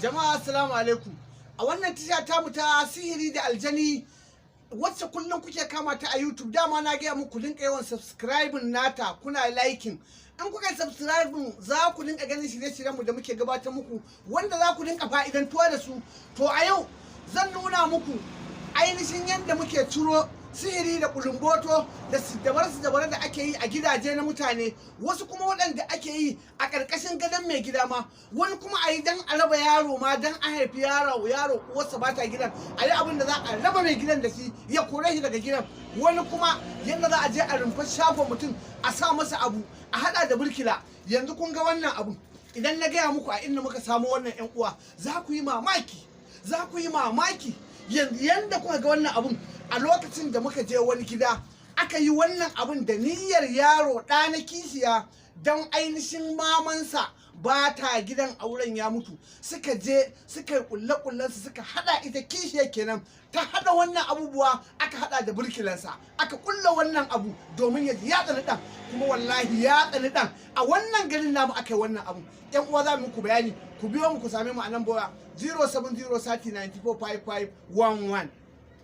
Jama'a, assalamu alaikum. A wannan tasha tamu ta Sihiri da Aljani, wacce kullum kuke kama ta a YouTube, dama na gaya muku dinka yawan subscribing nata, kuna liking. In kuka yi subscribing, za ku dinka ganin shirye-shiryenmu da muke gabatar muku, wanda za ku dinka fa'idantuwa da su. To, a yau zan nuna muku ainihin yadda muke ciro sihiri da kulumboto da siddabar-siddabar da ake yi a gidaje na mutane, wasu kuma waɗanda ake yi a ƙarƙashin gadon mai gida ma, wani kuma a yi don a raba yaro ma, don a haifi yaro, yaro uwarsa ba ta gidan, a yi abin da za a raba mai gidan da shi, ya kore shi daga gidan. Wani kuma yadda za a je a rumfa shagon mutum, a sa masa abu, a haɗa da burkila. Yanzu kun ga wannan abu, idan na gaya muku a inda muka samu wannan, 'yan uwa, za ku yi mamaki, za ku yi mamaki. Yanda kuka ga wannan abun, a lokacin da muka je wani gida aka yi wannan abun da niyyar yaro ɗa na kishiya, don ainihin mamansa ba ta gidan, auren ya mutu, suka je suka yi kulle su, suka hada, ita kishiya kenan ta hada wannan abubuwa, aka hada da burkilansa, aka kulla wannan abu domin ya ji ya tsani dan. Kuma wallahi ya tsani dan. A wannan garin namu aka yi wannan abu. Yan uwa, za mu muku bayani. Ku biyo mu, ku same mu a nan boya 070 30 94 55 11.